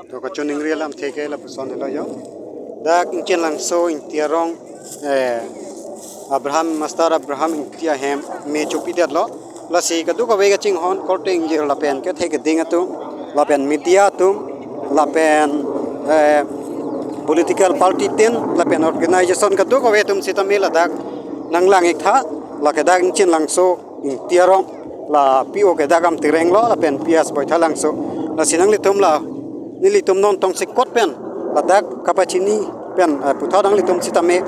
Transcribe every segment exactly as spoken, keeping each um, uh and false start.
To kachoningri alamthe ke lapuson helo jo. Dak Ingchinlangso Ingti arong, eh, Abraham, Master Abraham Ingti ahem me chopidetlo. Lasi kadokave kachinghon korte ingjir lapen kethe keding atum, lapen media atum, lapen, eh, political party tin, lapen organization kadokave atum sitame ladak nanglang-iktha, lake dak Ingchinlangso Ingti arong, la P O ke dak Amtireng lo, lapen P S Boithalangso. Lasi nanglitum la, nelitum non tongsekot pen ladak kapachini pen, eh, puthot nanglitum sitame,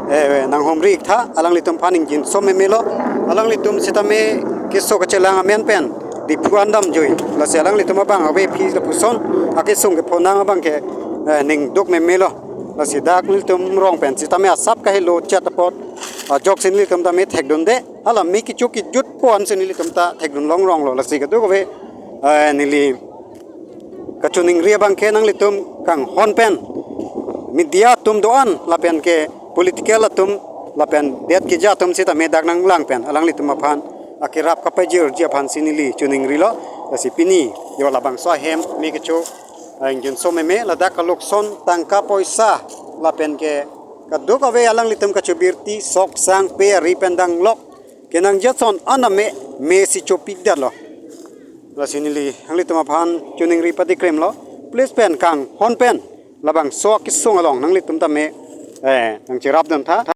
eh, nanghumri-iktha, alanglitum aphan ingjinso memelo, alanglitum sitame keso kachelang amen pen Diphu an damjui. Lasi alanglitum abang ave aphi lapuson akesung kephonang abang ke, eh, ning duk memelo. Lasi dak nelitum rong pen sitame asap kahelo chet apot, ah, ajoksi nelitum tame thekdunde. Hala me kecho kejutpo ansi nelitum ta thekdun longronglo. Lasi kadokave, eh, neli kachoningri abang ke nanglitum kanghon pen, media atum do-an lapen ke political atum lapen det keja atum sitame dak nanglang pen alanglitum aphan akerap kapajirji aphansi neli choningrilo. Lasi pini jo labangso ahem me kecho, ah, ingjinso meme, ladak kalokson tangka poisa lapen ke kadokave alanglitum kachobirti sok sang pe ari pen danglok kenangji ason aname mesi chopidetlo. Lasi neli nanglitum aphan choningri patikremlo. Please pen kanghon pen labangso akesung along nanglitum tame, eh, nangcherapduntha.